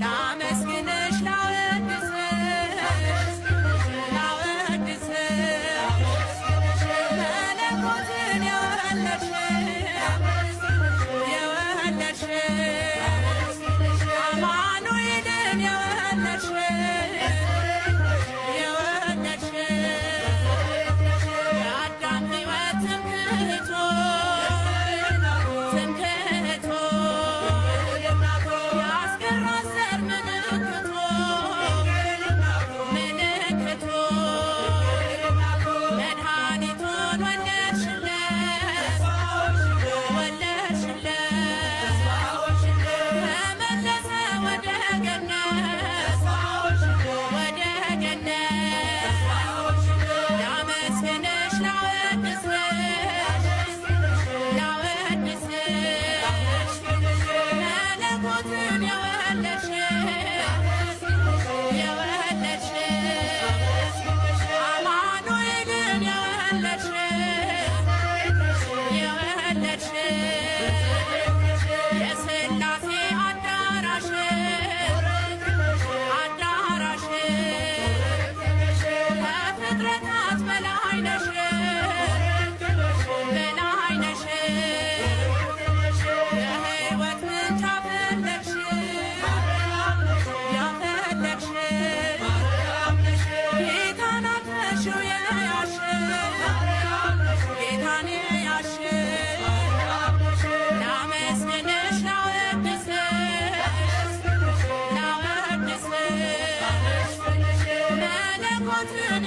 ላመስግንሽ ላወድስሽ ላወድስሽ፣ መለኮትን የወለድሽ የወለድሽ፣ አማኑኤልን የወለድሽ የወለድሽ፣ የአዳም ሕይወት ትምክህቶ ትምክህቶ፣ የአስቀራት ዘር ምልክቶ ምልክቶ፣ መድኃኒቱን ወለድሽለት ወለድሽለት፣ ተመለሰ ወደ ገነት ወደ ገነት። ላመስግንሽ ላወድስሽ ላወድስሽ፣ መለኮትን የወለድሽ የወለድሽ፣ አማኑኤልን የወለድሽ የወለድሽ፣ የሥላሴ አዳራሽ አዳራሽ፣ ከፍጥረታት በላይ ነሽ በላይ ነሽ፣ የሕይወት ምንጭ አፈለግሽ ያፈለግሽ፣ ጌታን አቅፈሽው የያዝሽ ጌታን የያዝሽ። ላመስግንሽ ላወድስሽ ላወድስሽ፣ መለኮትን